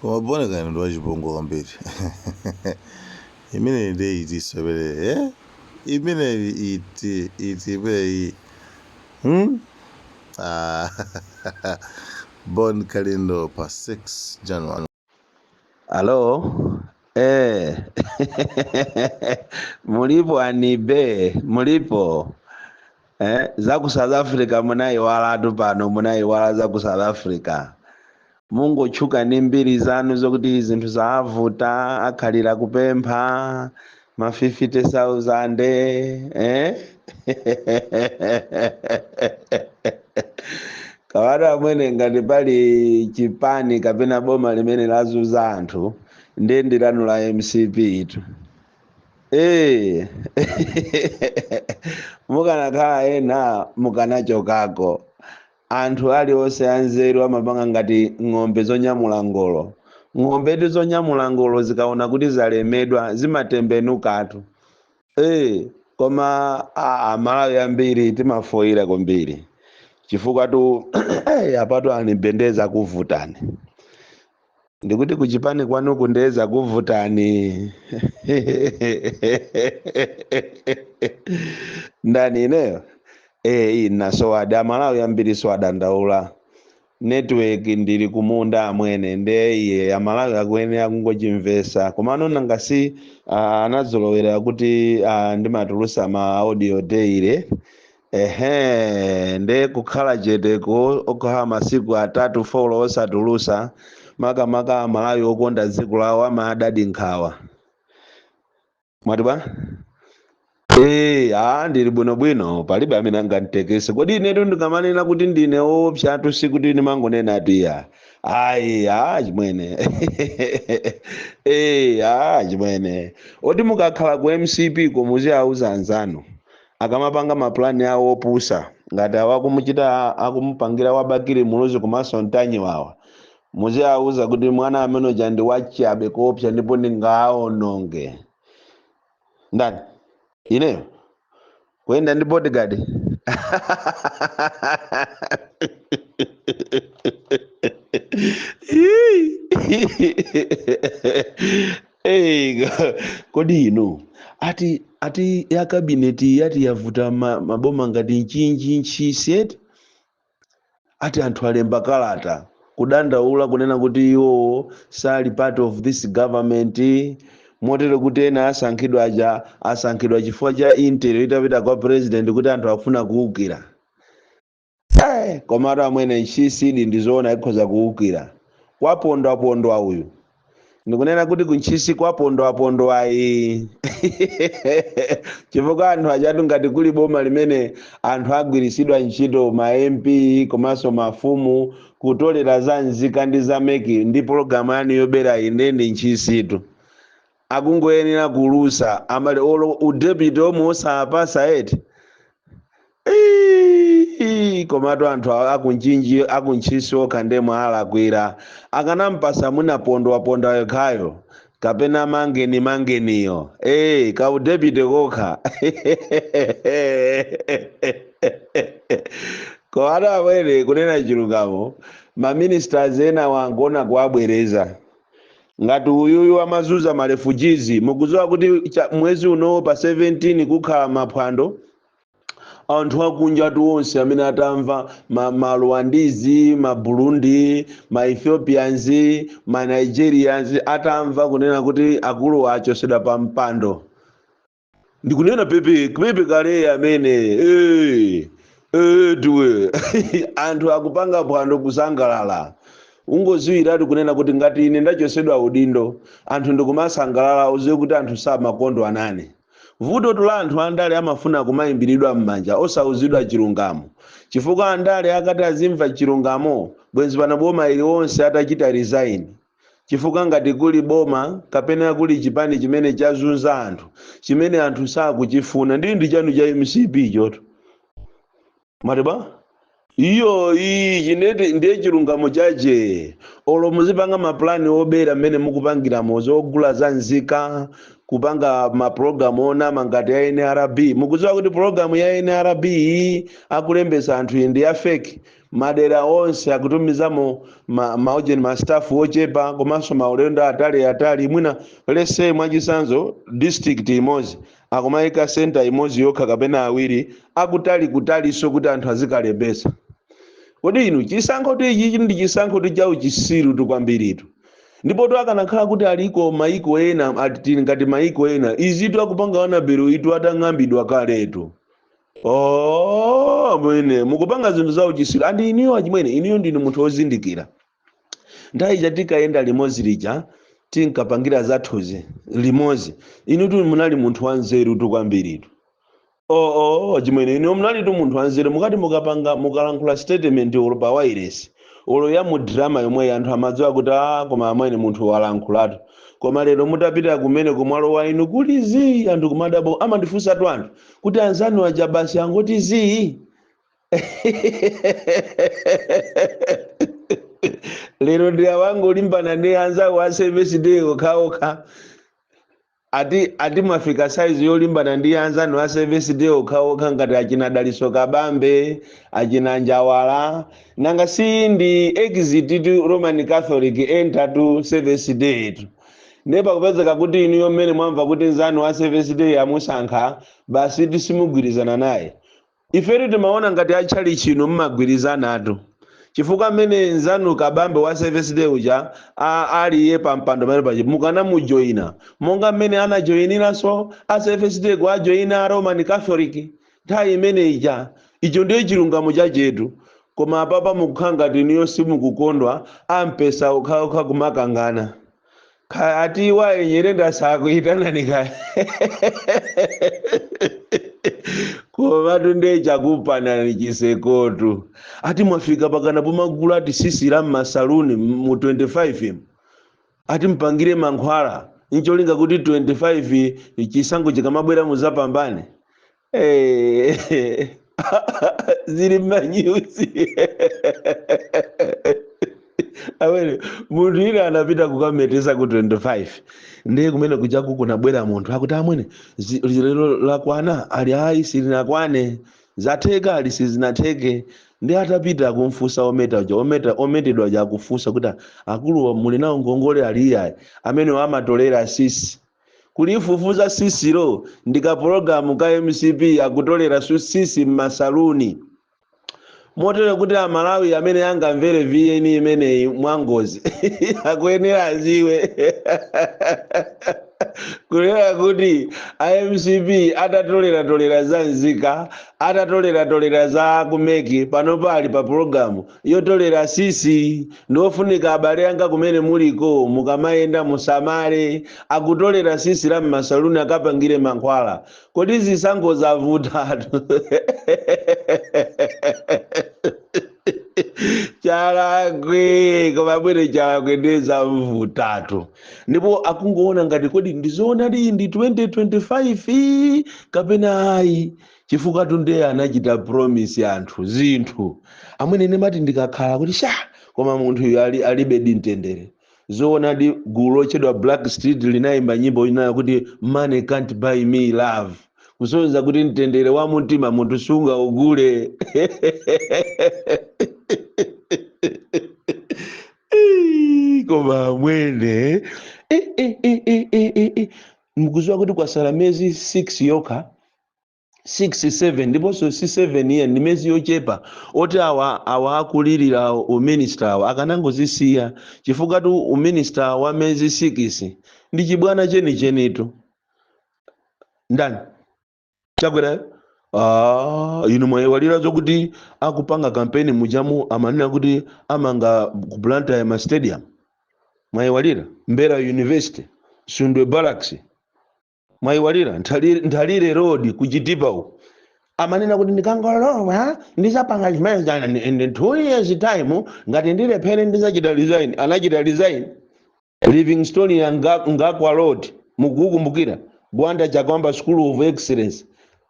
Koma Bon Kalindo ndi wachipongwe kwambiri. Imeneyi ndiye itiso imeneyi, eh? Imeneyi iti iti imeneyi. Ah, Bon Kalindo pa 6 January. Alo? Eh. Mulipo anibe, mulipo. Eh, za ku South Africa munayiwalatu pano, munayiwala za ku South Africa. Mungotchuka ndi mbiri zanu zokuti zinthu zavuta, akhalira kupempha ma 50,000, eh? Kawatu amwene, ngati pali chipani kapena boma limene lazuza anthu, ndiye ndi lanu la MCP itu. Eh. Mukanakhala ena mukanachokako. Anthu aliwonse anzeru amapanga ngati ng'ombe zonyamula ngolo. Ng'ombetu zonyamula ngolo zikaona kuti zalemedwa zimatembenukatu. Eh, koma Amalawi ambiri timafoyira kwambiri chifukwa tu apatu anibendeza kuvutani, ndikuti kuchipani kwanu kundeza kuvutani. Ndani ineyo? Eh, inasowadi. Amalawi ambiri so adandaula network, ndili kumunda amwene, nde iye Amalawi akuyenera kungochimvesa. Komano nangasi anazolowera kuti ndimatulusa ma audio daily. Ehe, nde kukhala cheteko okhala masiku 3 4 osatulusa, makamaka Amalawi okonda dziko lawo amadadi nkhawa. Mwati bwa? Eh, ndili bwinobwino, palibe amene anganditekese. Kodi inetu ndikamanena kuti ndine woopsatu, sikuti ndimangonena atiya. Ayi, chimwene. Eh, chimwene. Oti mukakhala ku MCP ko muziauza anzanu akamapanga maplani awo opusa ngati awo akumuchita, akumupangira wabakiri Muluzi komanso Mtanyiwawa, muziauza kuti mwana amene uja ndi wachabe koopsa ndipo ndingaononge. Ndani ineyo kuyenda ndi bodyguard? Hey, kodi inu ati ya kabineti yati yavuta maboma ngati Mchinji, Ntchisi eti? Ati anthu alemba kalata kudandaula kunena kuti iwo sali part of this government, motero kuti ena asankhidwa aja asankhidwa chifukwa cha intel itapita kwa president kuti anthu akufuna kuwukira. Komatu amwene, Ntchisi ndizoona ikhoza kuwukira. Kwapondwapondwa uyu, ndikunena kuti kuntchisi kwapondwapondwa ayi, chifukwa anthu achatu ngati kuli boma limene anthu agwirisidwa ntchito ma MP komanso mafumu kutolera za nzika ndi za MEC ndi pologalamu yanu yobera inde ndi Ntchisitu. Akungoyenera kulusa amali olo udepute omwe osapasa eti. Ii, komatu anthu akunchinji akuntchisi okha ndemwe alakwira. Akanampasa mwina pondwaponda yekhayo kapena mangeni mangeniyo, kaudepute kokha. Komatu amwene, kunena chilungamo, maministers ena wangona kuwabwereza ngati uyuyu amazuza ma refugees. Mukudziwa kuti mwezi uno pa 17 kukhala maphwando, anthu akunja onse amene atamva ma Rwandese, ma Burundi, ma Ethiopians, ma Nigerians atamva kunena kuti akulu achosedwa pa mpando, ndikunena pepe pepe kale amene tuwe anthu akupanga phwando kusangalala. Ungoziwiratu kunena kuti ngati ine ndachosedwa udindo anthu ndikumasangalala, uziwe kuti anthu samakondwa nane. Vuto la anthu andale amafuna kumayimbiridwa m'manja osauzidwa chilungamo, chifukwa andale akati azimva chilungamo bwenzi pano boma iliwonse atachita resign. Chifukwa ngati kuli boma kapena kuli chipani chimene chazunza anthu, chimene anthu sakuchifuna, ndi chanu cha MCP choto. Mwati bwa? Iyo iyi chineti ndiye chilungamo chache. Olo muzipanga mapulani obera mmene mukupangiramo, zogula za nzika, kupanga mapulogalamu onama ngati ya NRB. Mukudziwa kuti pulogalamu ya NRB iyi akulembesa anthu iyi ndi ya fake. Madera onse akutumizamo maojeni, ma staff ochepa, komanso maulendo atali atali. Mwina lese mwachisanzo district imodzi akumayika center imodzi yokha kapena awiri akutali kutaliso kuti anthu azikalembesa. Kodi inu chisankho ichi ndi chisankho cha uchisiru tu kwambiritu. Ndipo tu akanakhala kuti aliko maiko ena, ati ngati maiko ena izitu akupanga wanabero itu atang'ambidwa kaletu. Oh, mwene mukupanga zinthu za uchisiru. Andi iniyo achimwene, iniyo ndinu munthu wozindikira. Nthawi ija tikayenda limodzi lija, tinkapangira zathuzi limodzi, inu tu munali munthu wanzeru tu kwambiritu. Oh, chimwene, inu munali tu munthu wanzeru. Mukati mukapanga, mukalankhula statement olo pa wireless olo ya mu drama yomwe anthu amadziwa kuti koma amwene munthu walankhulatu. Koma lero mutapita kumene kumwalo wa inu kuli zii, anthu kumadabo amandifunsa tu anthu kuti anzanu aja basi angoti zii. Lero ndi awangolimbana ndi anzawo a Seventh Day okhaokha. Ati mwafika size yolimbana ndi anzanu a Seventh Day okhaokha ngati achina Daliso Kabambe, achina Njawala. Nanga si ndi exit to Roman Catholic, enter to Seventh Day tu. Ndipo kupezeka kuti inuyo mmene mwamva kuti nzanu wa Seventh Day amusankha, basi tisimugwirizana naye. Ifetu timaona ngati achali chino mmagwirizanatu, chifukwa mmene nzanu Kabambe wa Seventh Day uja aliye pa mpando pamene paja mukanamujoyina monga mmene anajoyiniranso a Seventh Day kuajoyina a Roman Catholic nthawi imene ija. Icho ndiye chilungamo chachetu. Koma apapa mukukhala ngati inuyo simukukondwa, ampesa okhaokha kumakangana. Kaya ati waye Nyirenda sakuitanani kaya. Komatu ndiye chakupanani chisekotu. Ati mwafika pakana pomagula ati sisi la mmasaluni mu 25 ati mpangire mankhwala ncholinga kuti 25 chisankho chikamabwera muzapambane. Zili manyuzi. Awere munthu ine anapita kukametesa ku 25, ndiye kumene kuchaku kunabwera munthu akuti amwene lero lakwana, ali ayi silinakwane, zatheka ali sizinatheke. Ndi atapita kumfusa ometa uja, ometedwa uja akufusa kuti akulu muli nawo ngongole ali iyayi, amene amatolera sisi. Kulifufuza sisiro ndi ka program ka MCP akutolera sisi m'masaluni. Motero kuti Amalawi amene angamvere VN imeneyi mwangozi akuyenera aziwe kunena kuti MCP atatoleratolera za nzika, atatoleratolera za kumeki, pano pali pa program yotolera sisi. Ndiofunika abale anga kumene muliko mukamayenda musamale, akutolera sisi la mmasaluni akapangire mankhwala. Kodi zisankho zavutatu. Chalakwe koma bwere chalakwe ndiye zamvutatu. Ndipo akungoona ngati kodi ndizoona ndi 2025 kapena ayi, chifukwa tunde anachita promise anthu zinthu. Amwene ine mati ndikakhala kuti sha, koma munthu uyu alibe mtendere. Zoona di gulu lotchedwa Black Street linayimba nyimbo inayo kuti money can't buy me love, kusonyeza kuti mtendere wa mtima munthu sunga ugule. Koma mwene Mkuziwa kuti kwasala miyezi 6 yokha, 6 7, ndiponso si 7 iye ndi miyezi yochepa oti awa akulirira uminister awa akanangozisiya, chifukwa tu uminister wa miyezi 6 ndi chibwana chenichenitu. Ndani Chakwera? Inu mwaiwalira zokuti akupanga kampeni mujamu amanena kuti amanga ku Blantyre ma stadium. Mwaiwalira Mbera University, Sundwe Barracks, mwaiwalira Nthalire Road ku Chitipa uko. Amanena kuti ndikangolowa ndizapanga chimene chana in 2 years time, ngati ndilephere ndizachita resign. Anachita resign. Livingstone ya Ngakwa Road, mukukumbukira Gwanda Chakwamba School of Excellence.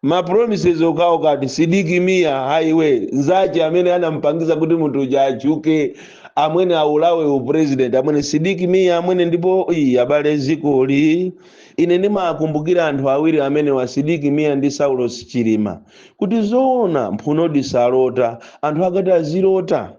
Ma promises okawo kati Sidik Mia highway nzache amene anampangiza kuti munthu uja achuke, amwene aulawe upresident, amwene Sidik Mia amwene. Ndipo iyi abale, zikoli ine ndimakumbukira anthu awiri amene wa Sidik Mia ndi Saulos Chilima, kuti zoona mphunodi salota, anthu akati azilota.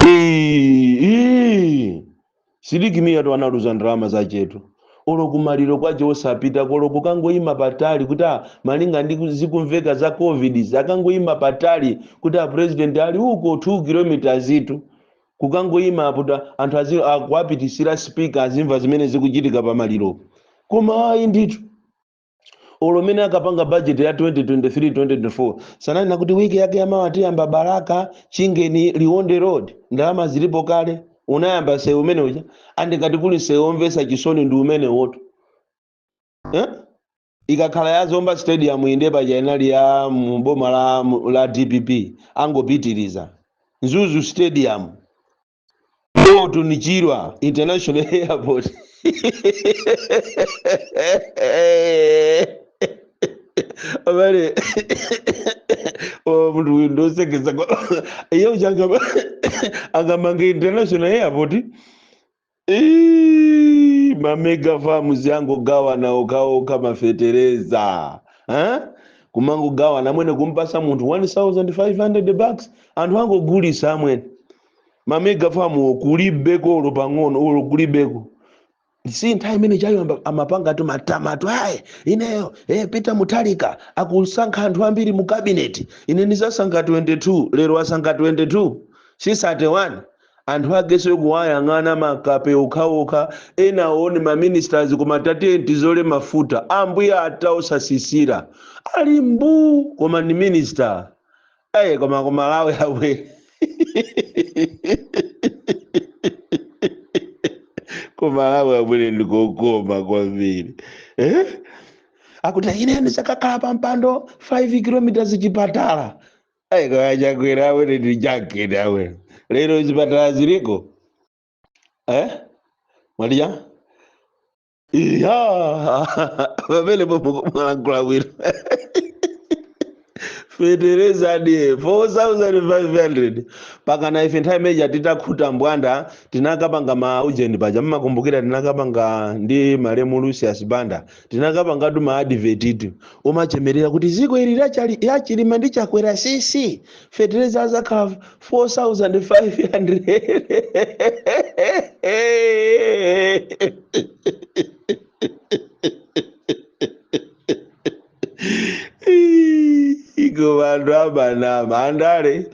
Ii, Sidik Mia to analuza ndalama zachetu, olo kumaliro kwace osapita, kolo kukangoyima patali kuti malinga ndi zikumveka za COVID, akangoyima patali kuti a president ali uko 2 kilometers itu, kukangoyima apo anthu akuwapitisira speaker azimva zimene zikuchitika pamaliro. Koma ayi ndithu, olo mene akapanga budget ya 2023 2024 sananena kuti wiki yake yamawa tiyamba Balaka Chingeni Liwonde Road, ndalama zilipo kale. Unayamba sewu umene uja, andikati kuli sewu omvesa chisoni ndi umene woto, eh? Ikakhala ya Zomba Stadium inde paja inali ya mboma la DPP, angopitiriza Mzuzu Stadium oto ni Chilwa International Airport. Abale, oh, munthu uyu ndosekesa iye uja angamanga international airport. Ii, mamega farms yangogawana okaoka mafetereza, eh? Kumangogawana amwene, kumpasa munthu 1500 bucks, anthu angogulisa amwene. Mamega farm kulibeko olo pang'ono, olo kulibeko. Si nthawi imene chayo amapanga tu matamatu ayi, ineyo Peter Mutharika akusankha anthu ambiri mu cabinet, ine ndizasankha 22. Lero asankha 22, si 31. Anthu akeso kuwayang'ana makape okhaokha, ena aone ma ministers, koma tatiye tizole mafuta ambuye ataosasisira ali mbu, koma ndi minister. Ayi, koma kumalawi abwere, kumalawi abwere ndikokoma kwambiri, eh? Akuti ine ndisakakhala pa mpando 5 kilometers chipatala. Ayi, kachakwera awene ndi jaketi awene, lero zipatala ziliko, eh? Mwalija iya pamene mwalankhula bwino. Fetereza ndiye 4500, pakana ife nthawi imeneja titakhuta mbwanda tinakapanga ma ujeni paja, mmakumbukira tinakapanga ndi malemu Lucius Banda, tinakapangatu ma advert umachemerera kuti ziko ili yachilima ndi Chakwera sisi fetereza azakhala 4500. Iko vantu amanama andale,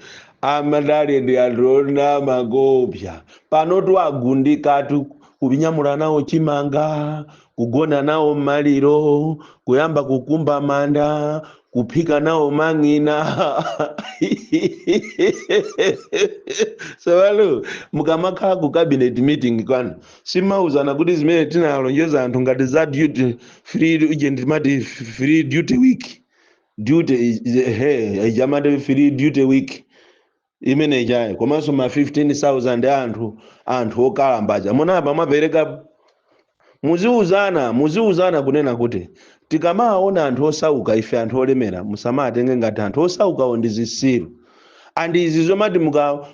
amadale ndi anthu onama kopya. Pano twagundikatu kunyamula nawo chimanga, kugona nawo mmaliro, kuyamba kukumba manda, kuphika nawo mang'ina. Sewalo mukamakhala ku cabinet meeting kwanu, simauzana kuti zimene tinalonjeza anthu ngati za duty free uje, ndimati free duty week, duty he ijamati free duty week imene ichayi, komanso ma 15,000 anthu okalambaja munapa mwapereka. Muziuzana, muziuzana kunena kuti tikamaona anthu osauka, ife anthu olemera, musamatenge ngati anthu osaukawo ndi zisilu. Andi izi zomati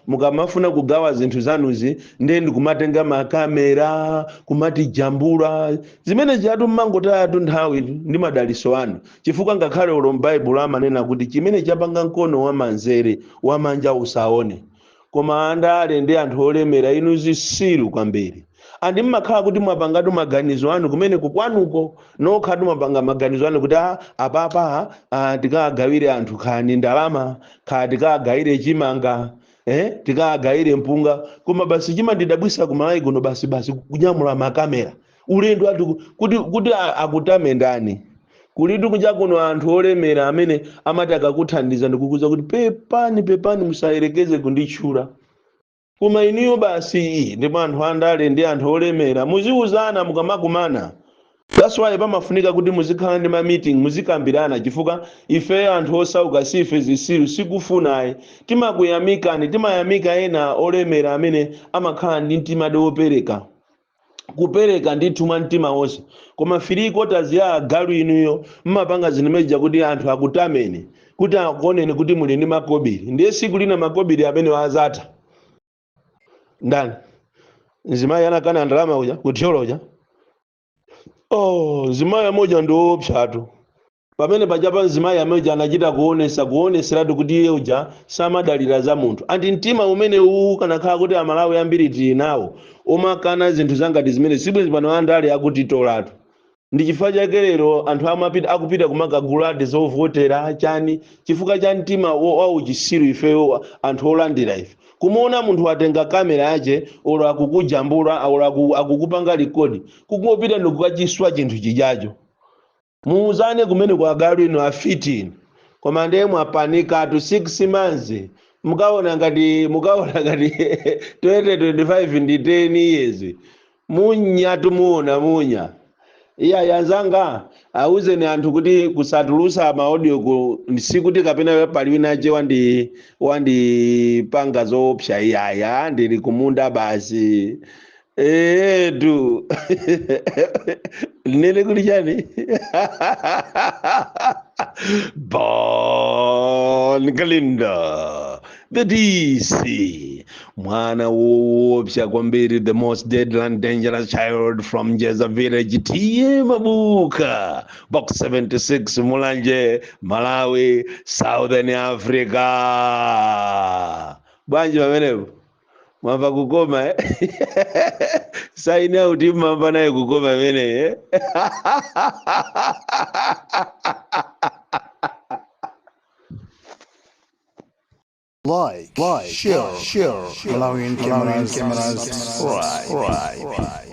mukamafuna kugawa zinthu zanuzi, ndiye ndikumatenga makamera kumati jambula zimene chatu, mmangotayatu nthawi ndi madaliso anu, chifukwa ngakhale ulo m'Baibulo amanena kuti chimene chapanga mkono wamanzere wamanja usaone. Koma andale ndi anthu olemera inu zisilu kwambiri, andi mmakhala kuti mwapangatu maganizo anu kumene kukwanuko nokhatu, mwapanga maganizo anu kuti apapa tikagawire anthu khani ndalama, kha tikagawire chimanga, tikagawire mpunga. Koma basi chimandidabwisa kumalawi kuno, basi basi kunyamula makamera ulendo ati kuti akutame ndani? Kulitu kunja kuno anthu olemera amene amati akakuthandiza ndikukuza kuti pepani, pepani, musayerekeze kunditchula. Koma iniyo basi. Ndipo anthu andale ndi anthu olemera muziuzana mukamakumana. That's why pamafunika kuti muzikhala ndi ma meeting, muzikambirana, chifukwa ife anthu osauka sife zisilu, sikufunayi timakuyamikani, timayamika ena olemera amene amakhala ndi mtima wopereka. Kupereka ndithu mwa mtima wonse, koma three quarters ya agalu inuyo mmapanga zimeneja kuti anthu akutameni, kuti akuoneni kuti muli ndi makobiri. Ndiye siku lina makobiri amene azatha. Ndani mzimayi anakana ndalama uja kuthyolo uja? Oh, mzimayi amoja ndi woopsatu. Pamene pajapa mzimayi amoja anachita kuonesa, kuoneseratu kuti iye uja samadalira za munthu. Anti mtima umene uwu kanakhala kuti Amalawi ambiri tili nawo umakana zinthu zangati zimene sibwezi pano andale akutitolatu. Ndi chifukwa chake lero anthu amapita, akupita kumakaguladi zovotera chani, chifukwa cha mtima wa uchisiru. Ifeyo anthu olandira ife, kumuona munthu watenga kamera yache, olo akukujambula olo akukupanga record, kungopita ndikukachiswa chinthu chijacho. Muuzane kumene kwa agalu ino, afiti. Koma ndiye mwapanikatu. 6 months mukaona ngati 2025 ndi 10 years. Munya, tumuona munya. Iya, yanzanga, auzeni anthu kuti kusatulusa ma audio ku sikuti kapena pali winache wandipanga zoopsa. Iyaya, ndili kumunda basi. Etu nene kuli chani? Bon Kalindo, the DC, mwana woopsa kwambiri, the most deadly and dangerous child from Jeza village, T/A Mabuka, Box 76, Mulanje, Malawi, Southern Africa. Bwanji pamenepo mwamva kukoma, eh? Sign out, mwamva naye kukoma imene, eh? Like, share, Malawian cameras, subscribe.